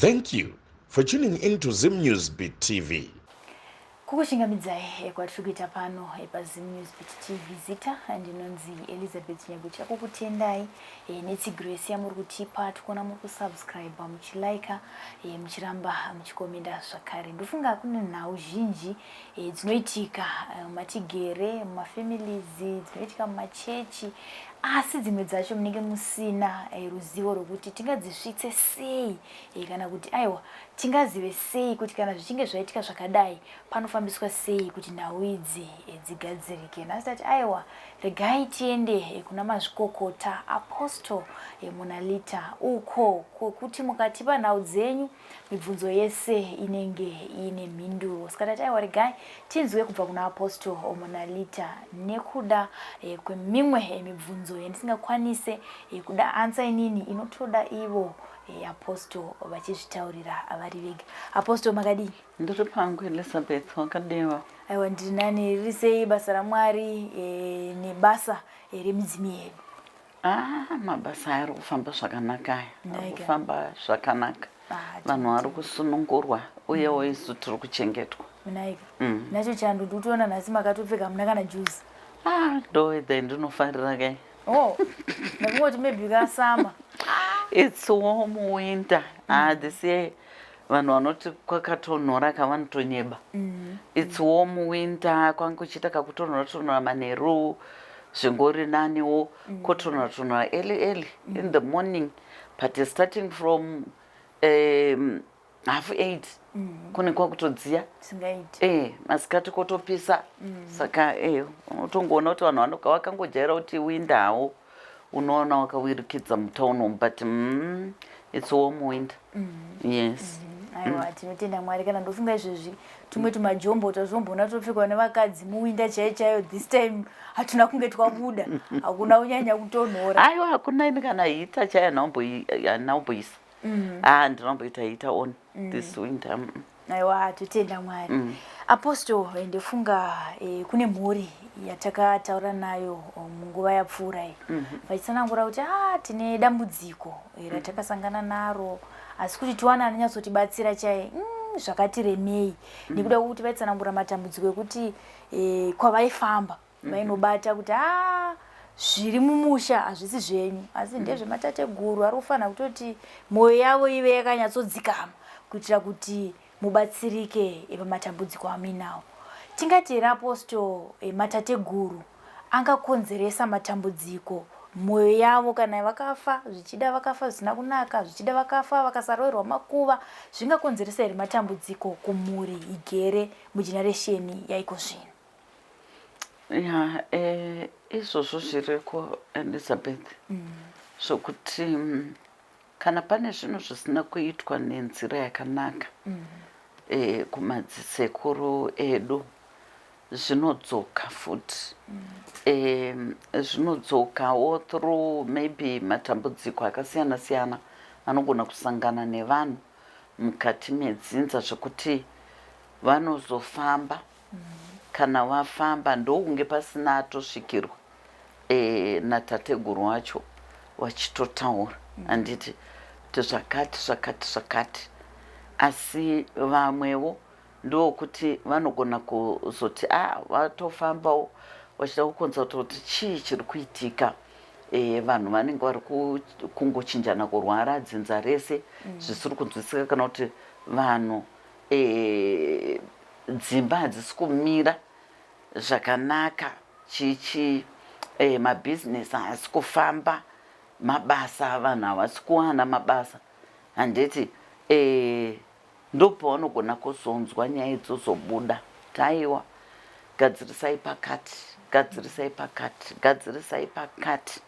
Thank you for tuning in to Zim News Beat TV. Kukuchingamidzai kwatiri kuita pano paZim News Beat TV. Zita ndinonzi Elizabeth Nyagucha, kukutendai netsigiro yese yamuri kutipa. Tikuona muri kusubscribe, muchilaika, muchiramba muchikomenda zvakare. Ndofunga kune nhau zhinji dzinoitika matigere mumafamilies, dzinoitika mumachechi, asi dzimwe dzacho munenge musina ruzivo rwekuti tingadzisvitse sei, kana kuti aiwa, tingazive sei kuti kana zvichinge zvaitika zvakadai panofambiswa sei kuti nhau idzi dzigadzirike. Nhasi tati aiwa, regai tiende kuna mazvikokota Apostle Monalita uko kwekuti mukatipa nhau dzenyu, mibvunzo yese inenge iine mhinduro. Saka tati aiwa, regai tinzwe kubva kuna Apostle Monalita nekuda kwemimwe mibvunzo yandisingakwanise kuda answer inini, inotoda ivo Apostle vachizvitaurira vari vega. Apostle, makadii? Ndiri pangu, Elizabeth, wakadiwa? Aiwa, ndiri nani. Riri sei basa raMwari nebasa remidzimu yedu? Ah, mabasa ari kufamba zvakanaka aya, ari kufamba zvakanaka. Ah, vanhu vari kusunungurwa, uyewo isu tiri kuchengetwa. Munaika nacho chando, ndikutoona nhasi makatopfeka muna kana juzi. Ah, ndo weather ndinofarira kai. Oh, ndakungoti maybe kasama. It's warm winter. Ah, this year vanhu vanoti kwakatonhora kavanotonyeba. It's warm winter, kwange kuchiita kakutonhora tonhora manheru, zvingori naniwo. Kotonhora tonhora early early in the morning, but starting from 8:30 kune kwakutodziya. Singaiti. Masikati kotopisa. Saka unotongoona kuti vanhu vakangojaira kuti winter hawo, unoona wakawirikidza mutown umu, but it's warm winter, yes. Aiwa, tinotenda Mwari. Kana ndofunga izvezvi tumwe tumajombo tazvomboona topfekwa nevakadzi muwinter chaiyo chaiyo, this time hatuna kunge twabuda, hakuna kunyanya kutonhora. Aiwa, hakuna. Ini kana heater chaiyo handinamboisa. Ah, ndinomboita heater on this winter. Aiwa, totenda Mwari. Apostle, ndofunga kune mhuri yatakataura nayo munguva yapfuura iyi, vachitsanangura kuti a tine dambudziko ratakasangana naro, asi kuti tiwane anonyatsotibatsira chai zvakati remei, nekuda kwekuti vaitsanangura matambudziko ekuti kwavaifamba vainobata kuti a zviri mumusha hazvisi zvenyu, asi ndezvematateguru, ari kufanira kutoti mwoyo yavo ive yakanyatsodzikama kuitira kuti mubatsirike pamatambudziko amuinawo. Tingati here, Apostle, matateguru angakonzeresa matambudziko? Mwoyo yavo kana vakafa, zvichida vakafa zvisina kunaka, zvichida vakafa vakasaroverwa makuva, zvingakonzeresa here matambudziko kumhuri igere mugeneration yaiko zvino? Ya, izvozvo zviriko, Elizabeth, zvokuti kana pane zvinhu zvisina kuitwa nenzira yakanaka kumadzisekuru edu, zvinodzoka futi. Zvinodzokawo through maybe matambudziko akasiyana siyana anogona kusangana nevanhu mukati medzinza, zvekuti vanozofamba. Kana vafamba, ndokunge pasina atosvikirwa natateguru wacho vachitotaura, handiti, kuti zvakati zvakati zvakati. Asi vamwewo ndokuti vanogona kuzoti a vatofambawo vachida kukonza kuti chii chiri kuitika. Vanhu vanenge vari kungochinjana kurwara dzinza rese zvisiri kunzwisika, kana kuti vanhu dzimba hadzisi kumira zvakanaka, chichi, mabhizinesi haasi kufamba, mabasa vanhu havasi kuwana mabasa, handiti? Ndopavanogona kuzonzwa nyaya idzozobuda, taiwa gadzirisai pakati, gadzirisai pakati, gadzirisai pakati.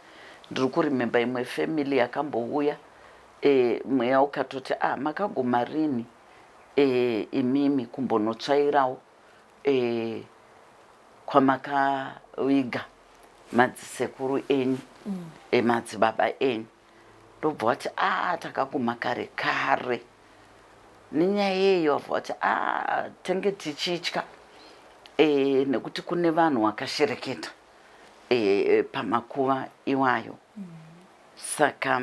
Ndiri kuremember imwe family yakambouya, mweya ukatoti, "Ah, makaguma rini imimi kumbonotsvairawo kwamakaviga madzisekuru enyu, madzibaba enyu?" Ndobva vati, "A takaguma kare kare." Nenyaya yeyo vabva vati, "A tenge tichitya nekuti kune vanhu vakashereketa pamakuva iwayo." Saka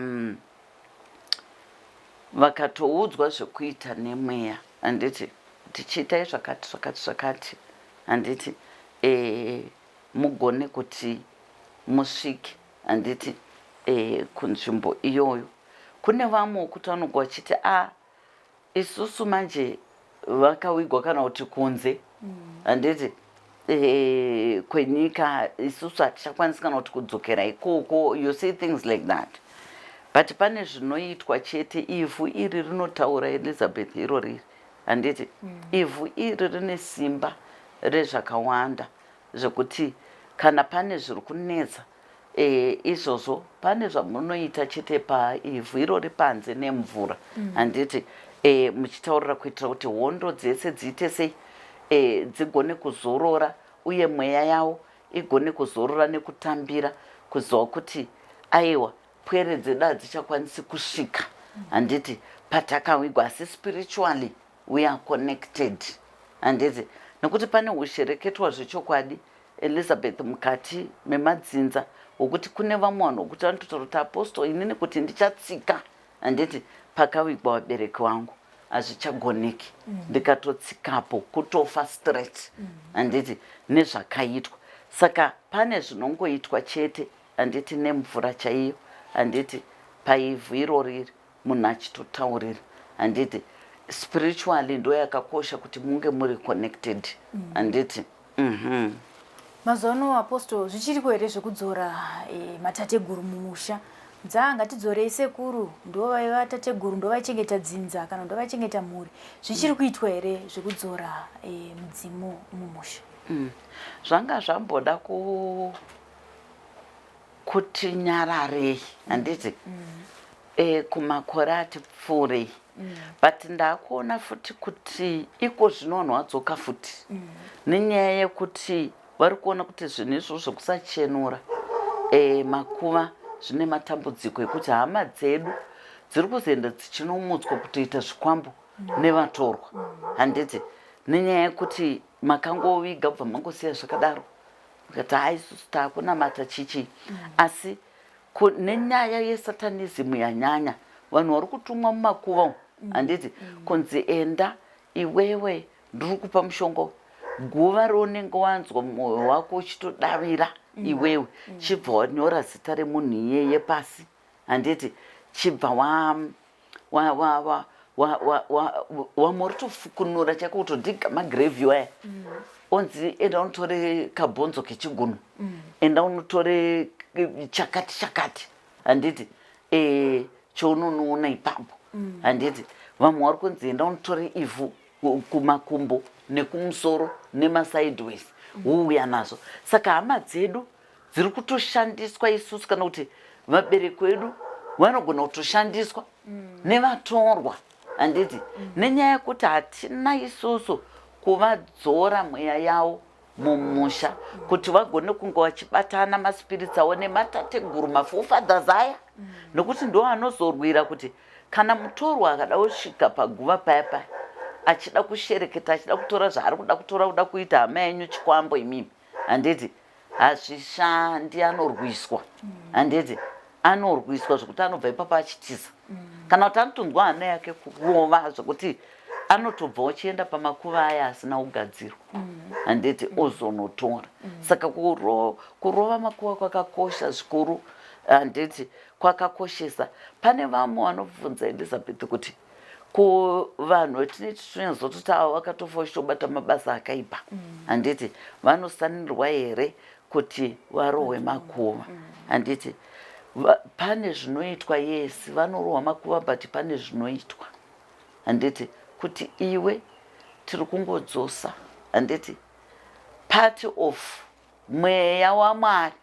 Vakatoudzwa zvekuita nemweya, handiti, kuti chiitai zvakati zvakati zvakati, handiti, e, mugone kuti musvike, handiti, e, kunzvimbo iyoyo. Kune vamwe wokuti vanonge vachiti a isusu manje vakawigwa kana kuti kunze, handiti, e, kwenyika, isusu hatichakwanisi kana kuti kudzokera ikoko. You see, things like that. But pane zvinoitwa chete. Ivhu iri rinotaura, Elizabeth, iro riri, handiti? Ivhu iri rine simba rezvakawanda, zvekuti kana pane zviri kunetsa, izvozvo pane zvamunoita chete paivhu irori panze nemvura, handiti, muchitaurira kuitira kuti hondo dzese dziite sei, dzigone kuzorora, uye mweya yavo igone kuzorora nekutambira kuziva kuti aiwa, pwere dzedu hadzichakwanisi kusvika, handiti, patakawigwa, asi spiritually we are connected, handiti? Nekuti pane ushereketwa zvechokwadi, Elizabeth, mukati memadzinza, wokuti kune vamwe vanhu wokuti vanototaura kuti, "Apostle, inini kuti ndichatsika, handiti, pakawigwa vabereki vangu hazvichagoneki. Ndikatotsikapo kutofa straight, handiti, nezvakaitwa." Saka pane zvinongoitwa chete, handiti, nemvura chaiyo, handiti, paivhu irori munhu achitotaurira, handiti? Spiritually ndo yakakosha kuti munge muri connected, handiti? Mazuva ano, Apostle, zvichiriko here zvekudzora matateguru mumusha? Dza ngatidzorei sekuru, ndo vaiva tateguru, ndo vaichengeta dzinza kana ndo vaichengeta mhuri. Zvichiri kuitwa here zvekudzora mudzimu mumusha? Zvanga zvamboda kuti nyararei, handiti, kumakore ati pfuurei. But ndakuona futi kuti iko zvino vanhu vadzoka futi nenyaya yekuti vari kuona kuti zvinhu izvozvo zvekusachenura makuva zvine matambudziko ekuti hama dzedu dziri kuzoenda dzichinomutswa kutoita zvikwambo nevatorwa, handiti, nenyaya yekuti makangoviga bva mangosiya zvakadaro, mukati, "Hai, isusu taakunamata chichi." Asi nenyaya yesatanism yanyanya, vanhu vari kutumwa mumakuva umu, handiti, kunzi, "Enda iwewe, ndiri kupa mushonga, guva raunenge wanzwa mwoyo wako uchitodavira iwewe, chibva wanyora zita remunhu iyeye pasi, handiti, chibva wa wa wa wa wa wa wa wamwe tofukunura chako kutodhiga magrave aya." Onzi, "Enda unotore kabhonzo kechigunwe, enda unotore chakati chakati, handiti, chaunonoona ipapo, handiti?" Vamwe vari kunzi, "Enda unotore ivhu kumakumbo nekumusoro nemasideways, wouya nazvo." Saka hama dzedu dziri kutoshandiswa isusu, kana kuti vabereki vedu vanogona kutoshandiswa nevatorwa, handiti, nenyaya yekuti hatina isusu kuvadzora mweya yavo mumusha kuti vagone kunge vachibatana maspirits avo nematateguru, maforefathers aya, nekuti ndo anozorwira kuti kana mutorwa akada kusvika paguva paya paya achida kushereketa, achida kutora zvaari kuda kutora, kuda kuita hama yenyu chikwambo imimi, handiti, hazvishandi, anorwiswa, handiti? Anorwiswa zvekuti anobva ipapo achitiza, kana kuti anotonzwa hana yake kurova zvekuti anotobva uchienda pamakuva aya asina kugadzirwa, handiti, ozonotora. Saka kurova makuva kwakakosha zvikuru, handiti, kwakakoshesa. Pane vamwe vanobvunza, Elizabeth, kuti ko vanhu vetineti tinonyazototi ava vakatofa vachitobata mabasa akaipa, handiti, vanosanirwa here kuti varohwe makuva, handiti? Pane zvinoitwa, yes, vanorohwa makuva, but pane zvinoitwa, handiti, kuti iwe tiri kungodzosa, handiti, part of mweya waMwari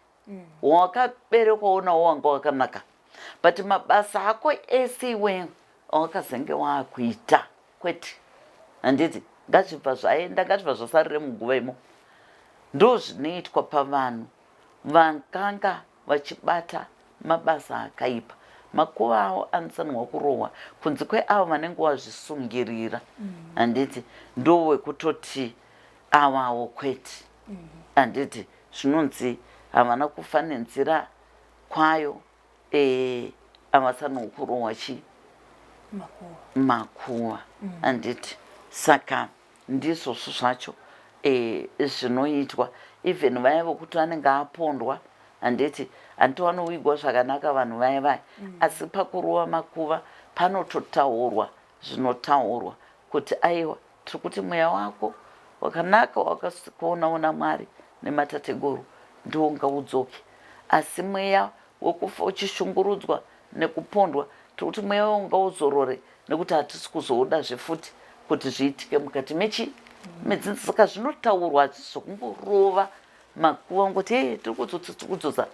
wakaberekwawo nawo wanga wakanaka, but mabasa ako ese iwewe awakazenge waakuita kwete, handiti, ngazvibva zvaenda, ngazvibva zvasarire muguva imo. Ndo zvinoitwa pavanhu vakanga vachibata mabasa akaipa. Makuva avo anofanirwa kurohwa, kunze kweavo vanenge vazvisungirira, handiti, ndo wekutoti avawo kwete, handiti, zvinonzi havana kufa nenzira kwayo, havasanirwa kurohwa chii. Makuva handiti? Saka ndizvozvo zvacho e, zvinoitwa. Even vaya vokuti anenge apondwa, handiti, handiti vanovigwa zvakanaka vanhu vaya vaya. Asi pakurova makuva panototaurwa zvinotaurwa kuti aiwa, tiri kuti mweya wako wakanaka wakasikuonawo naMwari nematateguru ndiwo ngaudzoke, asi mweya wekufa uchishungurudzwa nekupondwa, tiri kuti mweya wawo ngauzorore, nekuti hatisi kuzoudazve futi kuti zviitike mukati mechi medzinza. Saka zvinotaurwa, hazvisi zvokungorova makuva ngoti e tiri kudzodza, tiri kudzodza.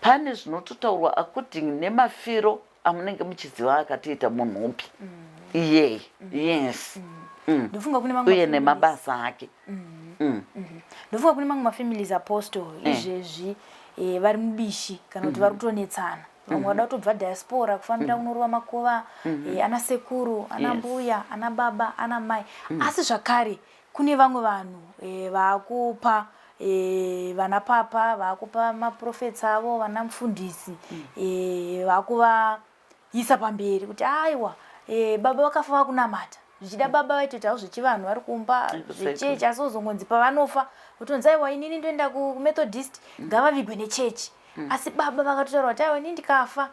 Pane zvinototaurwa according nemafiro amunenge muchiziva akatoita munhu upi iyeye. Yes. Ndofunga kune mamwe uye mafamilies- nemabasa ake. Ndofunga kune mamwe mafamilies, Apostle, izvezvi vari mubishi kana kuti vari kutonetsana. Vamwe vada kutobva diaspora kufambira kunorova makuva ana sekuru, ana mbuya, ana baba, ana mai. Asi zvakare kune vamwe vanhu vaakupa vana papa, vaakupa maprofets avo, vana mufundisi, vaakuvaisa pamberi kuti aiwa, baba vakafa vakunamata. Zvichida baba vaitoitawo zvechivanhu vari kumba, zvechechi, asi ozongonzi pavanofa votonzi aiwa, inini ndoenda kuMethodist, ngavavigwe nechechi. Asi baba vakatotaura kuti aiwa, inini ndikafa,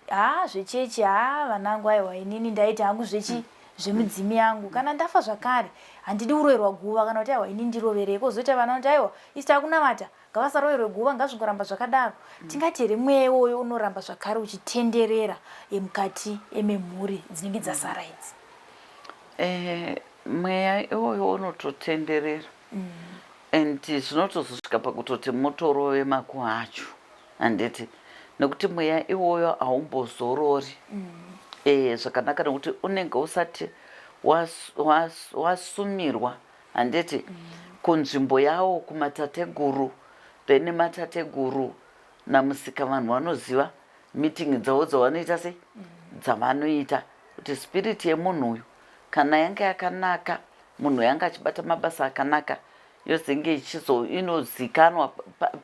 ha, zvechechi, ha, vanangu, aiwa, inini ndaita hangu zvechi zvemidzimu yangu. Kana ndafa zvakare handidi kuroverwa guva, kana kuti aiwa, inini ndiroverei. Kwozoita vana vanoti aiwa, isi takunamata, ngavasaroverwe guva, ngazvingoramba zvakadaro. Tingati here mweya iwoyo unoramba zvakare uchitenderera mukati memhuri dzinenge dzasara idzi? Mweya iwoyo unototenderera and zvinotozosvika pakutoti mutorove makuva acho, handiti, nekuti mweya iwoyo haumbozorori zvakanaka, nekuti unenge usati wasumirwa, handiti, kunzvimbo yawo kumatateguru. Then matateguru namusika vanhu vanoziva meeting dzavo dzavanoita sei, dzavanoita kuti spirit yemunhu uyu kana yanga yakanaka, munhu yanga achibata mabasa akanaka, yozenge ichizo inozikanwa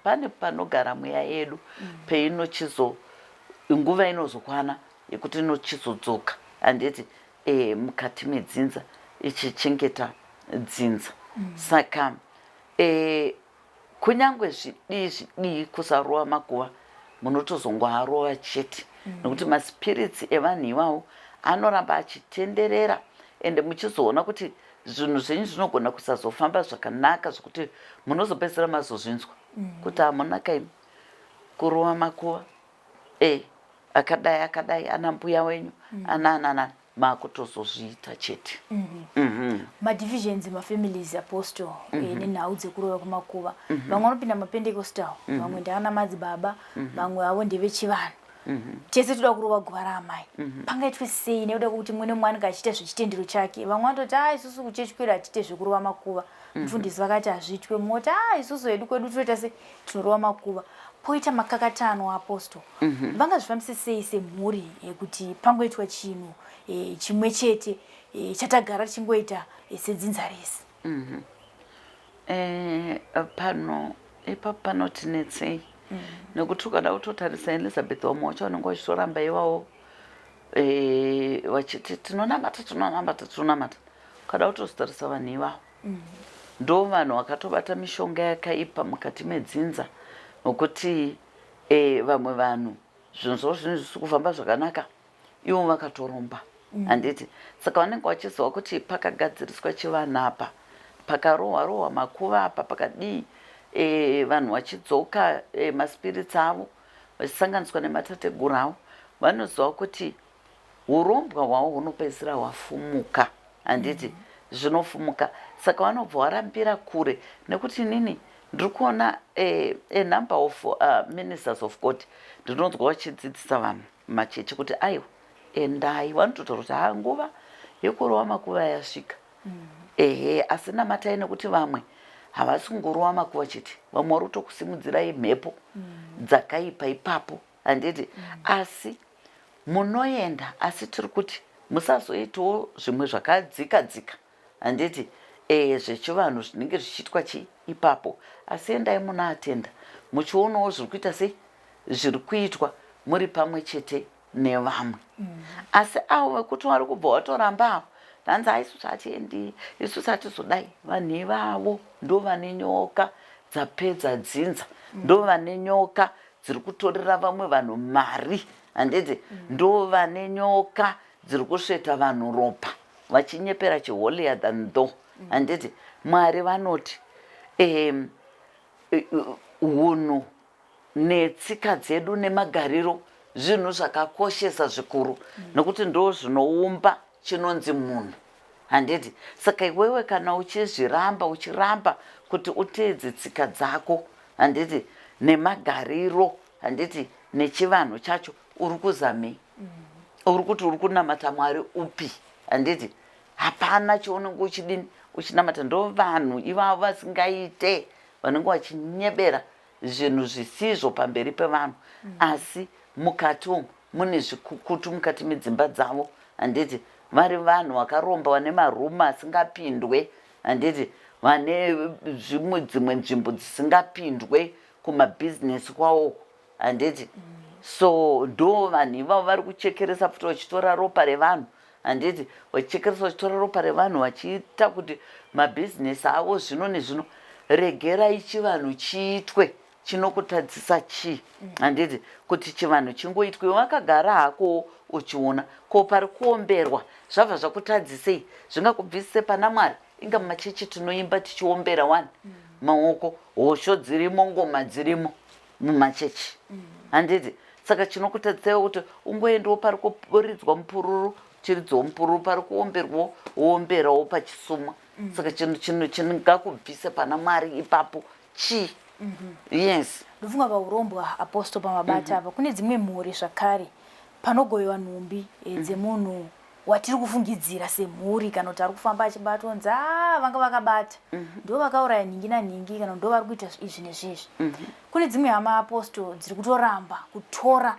pane panogara mweya yedu peinochizo nguva inozokwana yekuti inochizodzoka, handiti, mukati medzinza ichichengeta dzinza. Saka kunyange zvidii zvidii, kusarova makuva munotozongoarova chete, nekuti maspirits evanhu ivavo anoramba achitenderera, ende muchizoona kuti zvinhu zvenyu zvinogona kusazofamba zvakanaka, zvekuti munozopedzisira mazozvinzwa kuti hamuna kaimi kurova makuva akadai akadai, ana mbuya wenyu, ana ana ana, makutozozviita chete. Madivisions emafamilies, Apostle, nenhau dzekurova kumakuva, vamwe vanopinda maPentecostal, vamwe ndevana madzibaba, vamwe vavo ndevechivanhu. Tese toda kurova guva raamai. Pangaitwe sei, nekuda kwekuti mumwe nemumwe anenge achiita zvechitendero chake? Vamwe vanototi a isusu kuchechi kwedu hatiite zvekurova makuva, mufundisi vakati hazviitwe. Mumwe oti a isusu hedu kwedu tinoita se tinorova makuva. Poita makakatano. Apostle, vangazvifambise sei semhuri kuti pangoitwa chinhu chimwe chete chatagara tichingoita sedzinza rese? Pano ipapo panotinetsei, nekuti ukada kutotarisa, Elizabeth, vamwe vacho vanenge vachitoramba ivavo vachiti tinonamata, tinonamata, tinonamata. Ukada kutozotarisa vanhu ivavo, ndo vanhu vakatobata mishonga yakaipa mukati medzinza, nokuti vamwe vanhu zvinhu zvavo zvinenge zvisi kufamba zvakanaka, ivo vakatoromba, handiti? Saka vanenge vachiziva kuti pakagadziriswa chivanhu apa, pakarohwa rohwa makuva apa, pakadii, vanhu vachidzoka, maspirits avo vachisanganiswa nematateguru avo, vanoziva kuti urombwa hwavo hunopedzisira hwafumuka, handiti? Zvinofumuka, saka vanobva varambira kure. Nekuti inini ndiri kuona a number of ministers of God, ndinonzwa vachidzidzisa vanhu machechi kuti aiwa, endai. Vanototaura kuti ha, nguva yekurova makuva yasvika. Ehe, asi namatai, nekuti vamwe havasi kungorova makuva chete, vamwe vari kutokusimudzirai mhepo dzakaipa ipapo, handiti? Asi munoenda, asi tiri kuti musazoitawo zvimwe zvakadzika dzika, handiti, zvechivanhu zvinenge zvichiitwa chi ipapo. Asi endai munoatenda, muchionawo zviri kuita sei, zviri kuitwa muri pamwe chete. nevamwe mm. Asi avo vekuti vari kubva watoramba avo, ndanzi ha, isusu hatiendi, isusu hatizodai. Vanhu ivavo ndo vane nyoka dzapedza dzinza, ndo vane nyoka dziri kutorera vamwe vanhu mari, handiti? Ndo vane nyoka dziri kusveta vanhu ropa vachinyepera chiholier than thou, handiti? Mwari vanoti hunhu netsika dzedu nemagariro zvinhu zvakakoshesa zvikuru, nekuti ndo zvinoumba chinonzi munhu, handiti? Saka iwewe kana uchizviramba, uchiramba kuti uteedze tsika dzako, handiti, nemagariro, handiti, nechivanhu chacho, uri kuzamei? Uri kuti uri kunamata Mwari upi, handiti? Hapana chaunenge uchidini uchinamata. Ndo vanhu ivavo vasingaite, vanenge vachinyebera zvinhu zvisizvo pamberi pevanhu, asi mukati umu mune zvikukutu mukati medzimba dzavo, handiti? Vari vanhu vakaromba, vane marumu asingapindwe, handiti? Vane zvimwe dzimwe nzvimbo dzisingapindwe kumabhizinesi kwawoko, handiti? So ndo vanhu ivavo vari kuchekeresa futi vachitora ropa revanhu, handiti? Vachichekeresa, vachitora ropa revanhu, vachiita kuti mabhizinesi avo zvino nezvino. Regerai chivanhu chiitwe. Chinokutadzisa chii, handiti, kuti chivanhu chingoitwe? Wakagara hakowo uchiona ko pari kuomberwa, zvabva zvakutadzisei? Zvingakubvisise pana Mwari? Inga mumachechi tinoimba tichiombera wani maoko, hosho dzirimo, ngoma dzirimo mumachechi, handiti? Saka chinokutadzisaiwo kuti ungoendawo pari kuridzwa mupururu, chiridzawo mupururu, pari kuomberwawo, woomberawo pachisumwa? Saka chinhu chingakubvise pana Mwari ipapo chii? Yes. Ndofunga paurombwa, Apostle, pamabata apa, kune dzimwe mhuri zvakare panogovewa nhumbi dzemunhu watiri kufungidzira semhuri kana kuti ari kufamba achibatwa, kunzi a vanga vakabata, ndo vakauraya nhingi nanhingi, kana ndo vari kuita izvi nezvizvi. Kune dzimwe hama, Apostle, dziri kutoramba kutora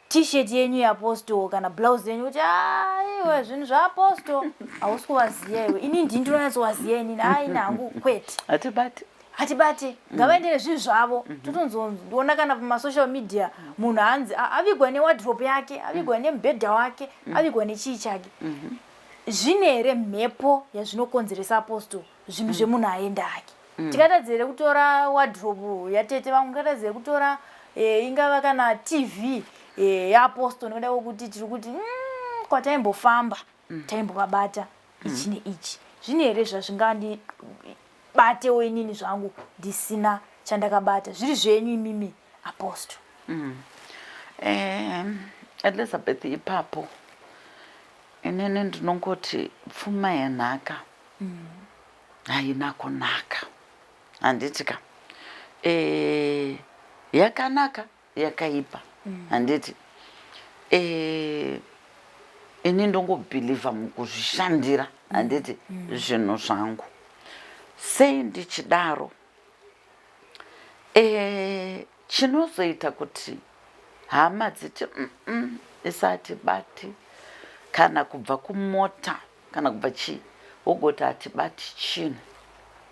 T-shirt yenyu yeApostle kana blouse yenyu, kuti aiwe, zvinhu zvaApostle hausi kuvaziva iwe, ini ndini ndinonyatsovaziva inini, aini hangu kwete. Hatibati. Hatibate, ngavaende nezvinhu zvavo. Totonzoona kana pamasocial media munhu hanzi avigwa newardrobe yake, avigwa nemubhedha wake, avigwa nechii chake. Zvine here mhepo yazvinokonzeresa, Apostle, zvinhu zvemunhu aenda ake? Tikatadza here kutora wardrobe yatete vangu? Tikatadza here kutora ingava kana TV yeApostle nekuda kwekuti tiri kuti kwataimbofamba taimbovabata ichi neichi? Zvine here zvazvingandi batewo inini zvangu ndisina chandakabata, zviri zvenyu imimi, Apostle? Elizabeth, ipapo inini ndinongoti pfuma yenhaka haina kunaka, handiti ka? Yakanaka, yakaipa, handiti? Ini ndongobhilivha mukuzvishandira, handiti, zvinhu zvangu. Sei ndichidaro? Chinozoita kuti hama dziti isati bati kana kubva kumota kana kubva chii, wogoti hatibati chinhu,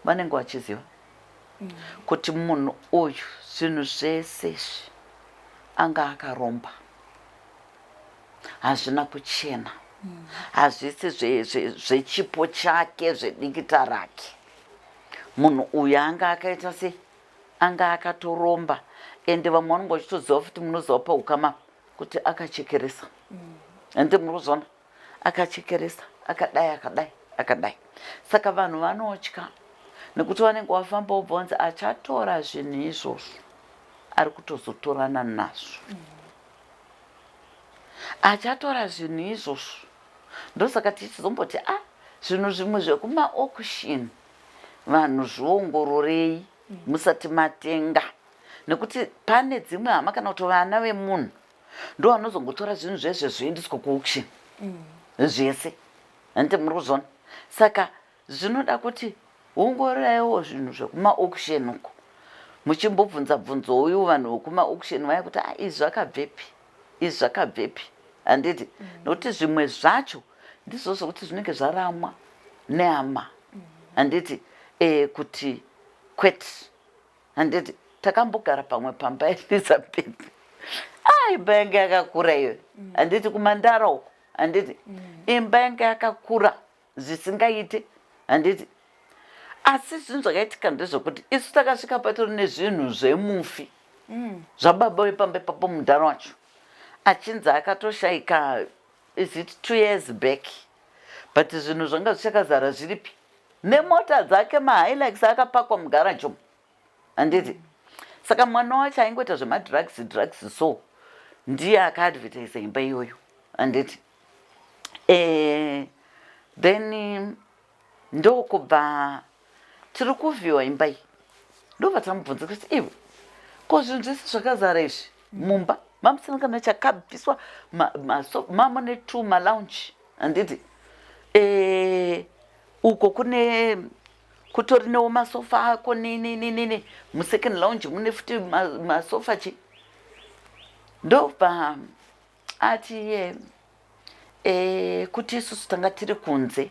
vanenge vachiziva kuti munhu uyu zvinhu zvese izvi anga akaromba, hazvina kuchena, hazvisi zvechipo chake, zvedikita rake. Munhu uyu anga akaita sei? Anga akatoromba. Ende vamwe vanonge vachitoziva futi, munoziva paukama kuti akachekeresa, ende muri kuzviona, akachekeresa, akadai, akadai, akadai. Saka vanhu vanotya nekuti vanenge vafamba, wobva wanzi achatora zvinhu izvozvo ari kutozotorana nazvo, achatora zvinhu izvozvo. Ndosaka tichizomboti a zvinhu zvimwe zvekumaauction, vanhu zviongororei musati matenga, nekuti pane dzimwe hama kana kuti vana vemunhu ndo vanozongotora zvinhu zvezve zvoendeswa kuauction zvese, handiti muri kuzviona? Saka zvinoda kuti ongororaiwo zvinhu zvekumaauction uko, muchimbobvunza bvunzo uyu vanhu vekumaauction vaya kuti a izvi zvakabvepi, izvi zvakabvepi, handiti? Nokuti zvimwe zvacho ndizvo zvokuti zvinenge zvaramwa nehama, handiti, kuti kwete, handiti? Takambogara pamwe pamba, Elizabeth. Ah, imba yanga yakakura iyo, handiti? Kumandara uko, handiti? Imba yanga yakakura zvisingaite, handiti? Asi zvinhu zvakaitika ndezvekuti isu takasvika patori nezvinhu zvemufi, zvababa vepamba ipapo. Mudhara wacho achinzi akatoshaika, is it 2 years back? But zvinhu zvanga zvichakazara zviripi, nemota dzake, maHilux akapakwa mugaraji umu, handiti? Saka mwana wacho aingoita zvemadrugs drugs, so ndiye akaadvertisa imba iyoyo, handiti? Then ndokubva tiri kuvhiwa imba iyi, ndobva tamubvunza kuti, "Iwe, ko zvinhu zvese zvakazara izvi mumba mamusina kana chakabviswa? Mamune two malounge, handiti? Uko kune kutori newo masofa ako ninini, musecond lounge mune futi masofa chi." Ndobva ati iye kuti, "Isusu tanga tiri kunze.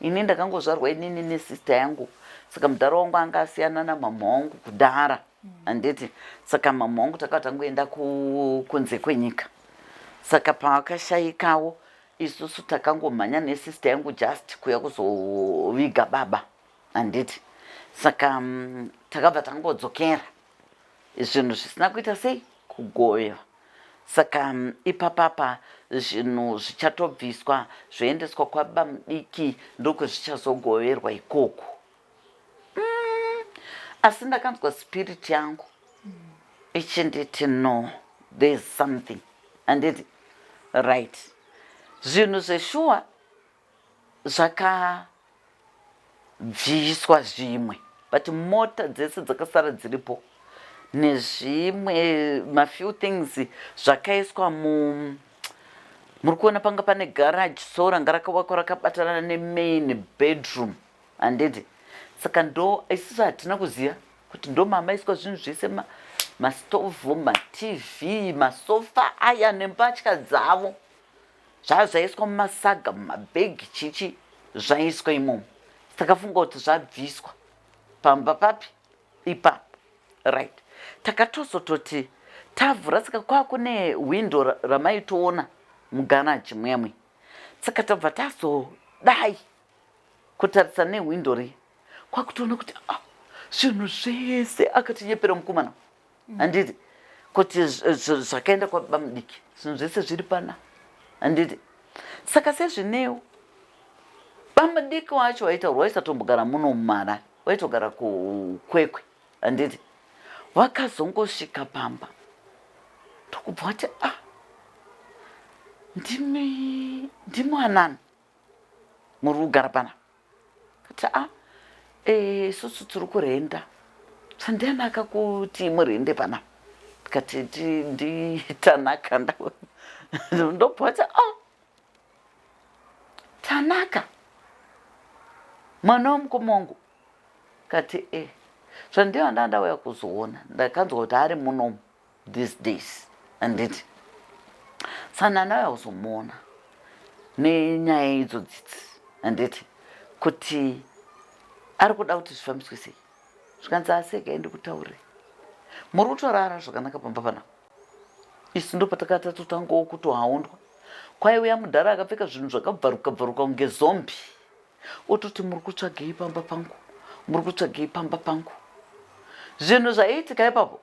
Ini ndakangozvarwa inini nesister yangu, saka mudhara wangu anga asiyana namama wangu kudhara, handiti? Saka mama wangu takava tangoenda kunze kwenyika. Saka paakashayikawo, isusu takangomhanya nesister yangu just kuya kuzoviga baba, handiti? Saka takabva tangodzokera, zvinhu zvisina kuita sei, kugovewa. Saka ipapapa zvinhu zvichatobviswa zvoendeswa kwababa mudiki, ndokwezvichazogoverwa ikoko. Asi ndakanzwa spirit yangu ichinditi, 'No, there is something,' handiti? Right, zvinhu zveshuwa zvakabviswa zvimwe, but mota dzese dzakasara dziripo, nezvimwe mafew things zvakaiswa mu, muri kuona panga pane garage, so ranga rakavakwa rakabatana nemain bedroom, handiti? Saka ndo isusu hatina kuziva kuti ndo mamaiswa zvinhu zvese, mastovhu, maTV, masofa aya nembatya dzavo, zvaa zvaiswa mumasaga, mumabhegi, chichi, zvaiswa imomo. Takafunga kuti zvabviswa pamba papi ipapo, right? Takatozototi tavhura, saka kwakune hwindo ramaitoona mugaraji muyamwe. Saka tabva tazodai kutarisa nehwindo riya, kwakutoona kuti, ah, zvinhu zvese akatinyepera mukomana, handiti? Kuti zvakaenda kwababa mudiki, zvinhu zvese zviri pana, handiti? Saka sezvinewo bamudiki wacho waitaurwa waisatombogara muno muMarari, waitogara kuKwekwe, handiti? Vakazongosvika pamba, ndokubva vati, "Ah, ndimi ndimwanani muri kugara pana?" Kati, "A, isusu tiri kurenda." "Sandiani akakuti murende pana?" Tikati, "NdiTanaka." Ndobva vati, "A, Tanaka mwana wamukoma wangu." Kati, "E, zvandiyo ndaa ndauya kuzoona, ndakanzwa kuti ari munomu these days, handiti? Saka ndauya kuzomuona nenyaya idzo dzidzi, handiti, kuti ari kuda kuti zvifambiswe sei." Zvikanzi, "Asega ndikutaurire, muri kutorara zvakanaka pamba panapa." Isu ndo patakata totangawo kutohaundwa. Kwaiuya mudhara akapfeka zvinhu zvakabvaruka bvaruka kunge zombie, ototi, "Muri kutsvagei pamba pangu? Muri kutsvagei pamba pangu?" Zvinhu zvaiitika ipapo,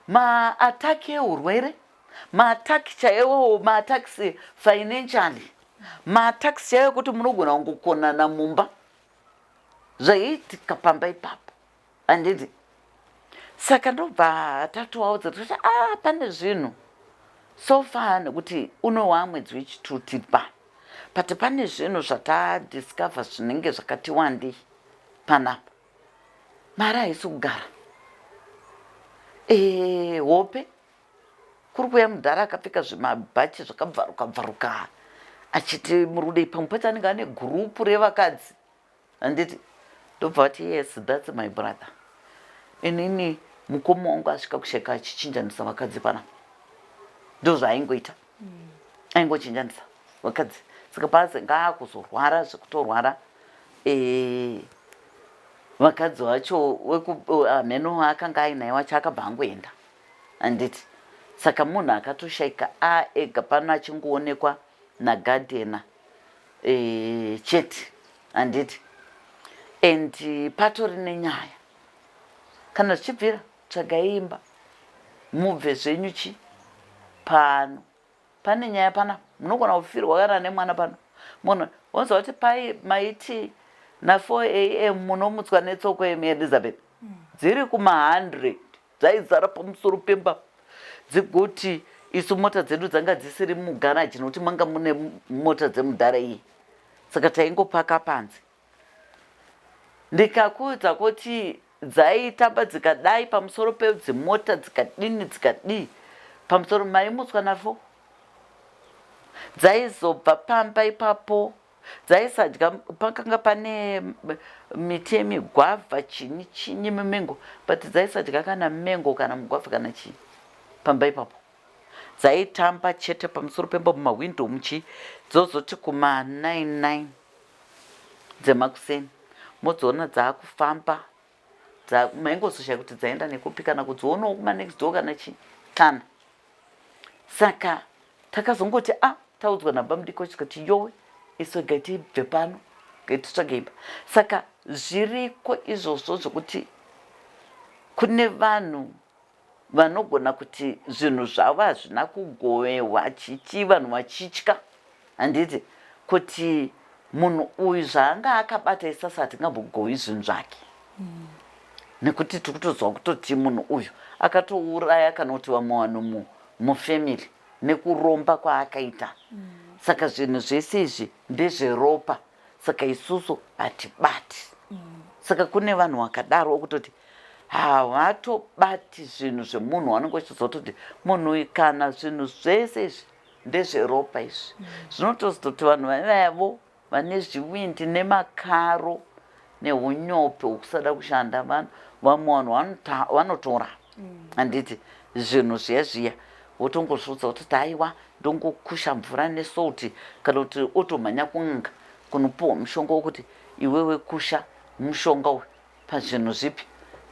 maattacks eurwere, maattacks chaiwo, maattacks financially, maattacks chaiwo ekuti munogona kungokonana mumba, zvaiitika pamba ipapo, handiti? Saka ndobva tatovaudza toti, "A, pane zvinhu so far, nekuti unowa mwedzi wechitu tiri pano, but pane zvinhu zvatadiscover zvinenge zvakati wandei panapa. Mari haisi kugara, hope kuri kuuya mudhara akapfeka zvimabhachi zvakabvaruka bvaruka achiti, 'Muri kudei?' Pamwe pacho anenge ane gurupu revakadzi, handiti?" Ndobva vati, "Yes, that's my brother. Inini mukoma wangu asvika kusheka achichinjanisa vakadzi panapa. Ndo zvaaingoita, aingochinjanisa vakadzi. Saka paazenge akuzorwara zvekutorwara, vakadzi vacho, hameno akanga ainaye wacho, akabva angoenda, handiti? Saka munhu akatoshaika aega pano achingoonekwa nagadhena e, chete handiti and patori nenyaya kana zvichibvira tsvagai imba mubve zvenyu chi pano pane nyaya pana munogona kufirwa kana nemwana pano munhu wonzwa kuti pai maiti na 4 am munomutswa netsoko yemi elizabeth dziri kuma 100 dzaizara pamusoro pemba dzigoti isu mota dzedu dzanga dzisiri mugaraji nokuti manga mune mota dzemudhara iyi saka taingopaka panze ndikakuudza kuti dzaitamba dzikadai pamusoro pedzimota dzikadini dzikadii pamusoro maimutswa nafo dzaizobva pamba ipapo dzaisadya pakanga pane miti yemigwavha chinyi chinyi mimengo but dzaisadya kana mengo kana mugwavha kana chii pamba ipapo dzaitamba chete pamusoro pemba mumahwindo muchi dzozoti kuma 99 dzemakuseni modziona dzaakufamba maingozoshaya kuti dzaenda nekupi kana kudzionawo kumanext door kana chii kana saka takazongoti a ah, taudzwa nabamudiki tikati yowe isu regai tibve pano regai titsvage imba saka zviriko izvozvo zvekuti kune vanhu vanogona kuti zvinhu zvavo hazvina kugovewa chichi vanhu vachitya handiti kuti munhu uyu zvaanga akabata isasa hatingambogovi zvinhu zvake mm. nekuti tiri kutozwa kutoti munhu uyu akatouraya kana kuti vamwe vanhu mufamily nekuromba kwaakaita mm. saka zvinhu zvese izvi ndezveropa saka isusu hatibati mm. saka kune vanhu vakadaro okutoti havatobati zvinhu zvemunhu wanenge uchizototi munhu uyu kana zvinhu zvese izvi ndezveropa izvi mm. zvinotozototi vanhu vaivavo vane zvivindi nemakaro neunyope hwekusada kushanda vanhu vamwe vanhu vanotora mm. handiti zvinhu zviya zviya wotongozviudza kuti taiwa ndongokusha mvura nesalt kana kuti otomhanya kun'anga kunopiwa mushonga wekuti iwewe kusha mushonga uyu pazvinhu zvipi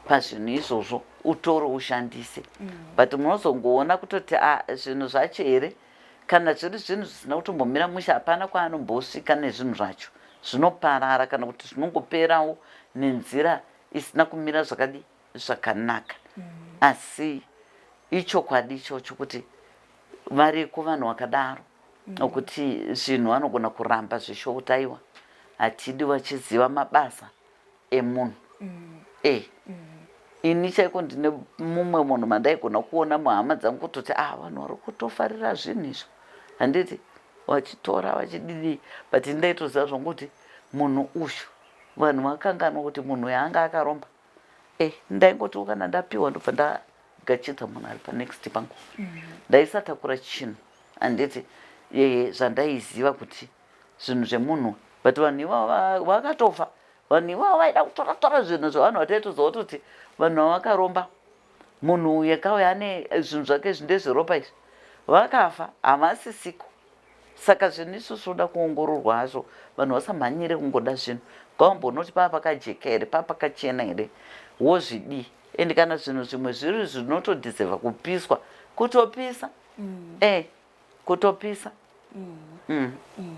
pazvinhu izvozvo utore ushandise mm. but munozongoona kutoti a ah, zvinhu zvacho here kana zviri zvinhu zvisina kutombomira mushe hapana kwaanombosvika nezvinhu zvacho zvinoparara kana kuti zvinongoperawo nenzira isina kumira zvakadii zvakanaka mm. asi ichokwadi ichocho kuti variko vanhu vakadaro nokuti mm. zvinhu vanogona kuramba zvisho kuti aiwa hatidi vachiziva mabasa emunhu mm. e mm. ini chaiko ndine mumwe munhu mandaigona kuona muhama dzangu kutoti ah vanhu vari kutofarira zvinhu izvo handiti vachitora vachididii but ndaitoziva zvangu kuti munhu uyu vanhu vakanganwa kuti munhu uyu anga akaromba e ndaingotiwo kana ndapiwa ndobva ndagachidza munhu ari panext pangu mm. ndaisatakura chinhu handiti e, zvandaiziva kuti zvinhu zvemunhu but vanhu ivavo vakatofa vanhu ivavo vaida kutora tora zvinhu zvevanhu vataitoziva kutoti vanhu ava vakaromba munhu uyu akauya ane zvinhu zvake izvi ndezveropa izvi vakafa havasisiko saka zvinhu izvo zvinoda kuongororwa hazvo vanhu vasamhanyire kungoda zvinhu ngavambonoti paa pakajeka here paa pakachena here wozvidii and kana zvinhu zvimwe zviri zvinotodhizevha kupiswa kutopisa mm. eh kutopisa mm. Mm. Mm.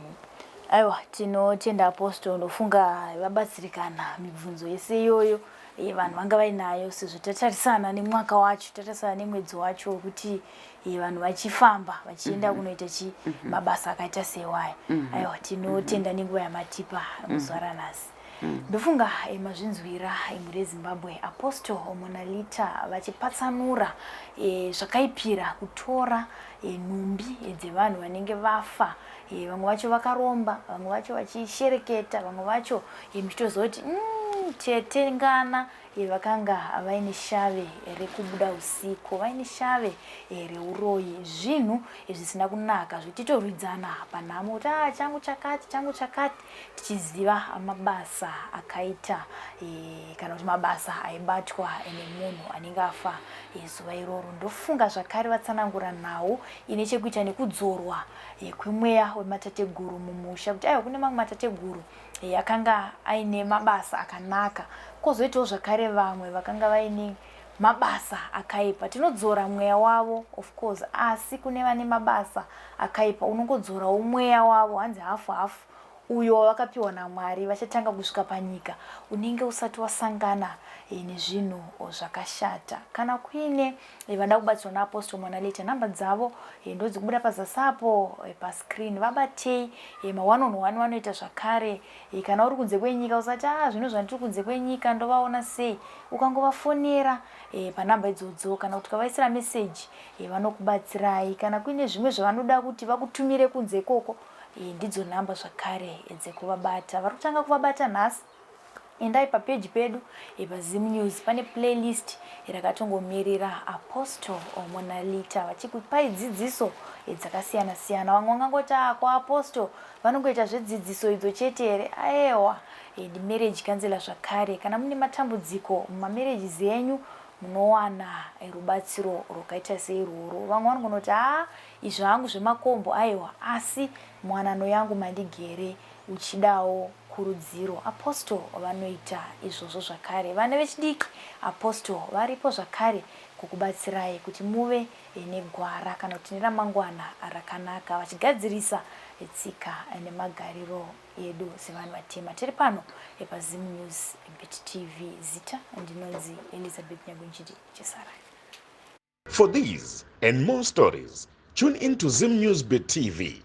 Aiwa tinotenda apostle ndofunga vabatsirikana mibvunzo yese iyoyo eh, vanhu vanga vainayo sezvo tatarisana nemwaka wacho tatarisana nemwedzi wacho wekuti eh, vanhu vachifamba vachienda mm -hmm. kunoita chi mm -hmm. mabasa akaita sewaya mm -hmm. aiwa tinotenda mm -hmm. nenguva yamatipa muzuva mm -hmm. ranhasi mm. ndofunga eh, mazvinzwira imhuri yezimbabwe apostle monalita vachipatsanura eh, zvakaipira kutora eh, nhumbi eh, dzevanhu vanenge vafa eh, vamwe vacho vakaromba vamwe vacho vachishereketa vamwe vacho eh, muchitozoti mm, tete ngana eh, vakanga vaine shave rekubuda usiku vaine shave eh, reuroyi zvinhu eh, zvisina kunaka zvititorwidzana panhamo kuti ah, changu chakati changu chakati tichiziva mabasa akaita e, kana kuti mabasa aibatwa nemunhu anenge afa e, zuva iroro ndofunga zvakare vatsanangura nhau ine chekuita nekudzorwa e, kwemweya wematateguru mumusha kuti aiwa kune mamwe matateguru e, akanga aine mabasa akanaka kwozoitawo zvakare vamwe vakanga vaine mabasa akaipa. Tinodzora mweya wavo of course, asi kune vane mabasa akaipa unongodzorawo mweya wavo, hanzi hafu hafu uyo wavakapiwa naMwari vachatanga kusvika panyika unenge usati wasangana nezvinhu zvakashata. Kana kuine vada kubatsirwa naApostle Monalita, nhamba dzavo ndodzikubuda pazasi apo pascreen, vabatei. Ma1 on 1 vanoita zvakare. Kana uri kunze kwenyika, usati, "A, ah, zvino zvandiri kunze kwenyika ndovaona sei?" Ukangovafonera panhamba idzodzo kana kuti ukavaisira meseji, vanokubatsirai. Kana kuine zvimwe zvavanoda kuti vakutumire kunze ikoko, ndidzo nhamba zvakare dzekuvabata. Vari kutanga kuvabata nhasi, endai papeji pedu paZim News, pane playlist rakatongomirira Apostle Monalita vachikupai dzidziso dzakasiyana siyana. Vamwe vangangoti, "A, kwaApostle vanongoita zvedzidziso idzo chete here?" Aewa, ndimarriage counselor zvakare. Kana mune matambudziko mumamarriages enyu, munowana rubatsiro rwakaita seirworwo. Vamwe vanongonoti, "Haa, izvi hangu zvemakombo, aiwa, asi mwanano yangu mandigere." Uchidawo kurudziro, Apostle vanoita izvozvo zvakare. Vana vechidiki, Apostle varipo zvakare kukubatsirai kuti muve negwara kana kuti neramangwana rakanaka, vachigadzirisa tsika nemagariro edu sevanhu vatema. Tiri pano paZim News Bit TV. Zita ndinonzi Elizabeth Nyagunjiri Chesarai. For these and more stories, tune in to Zim News Bit TV.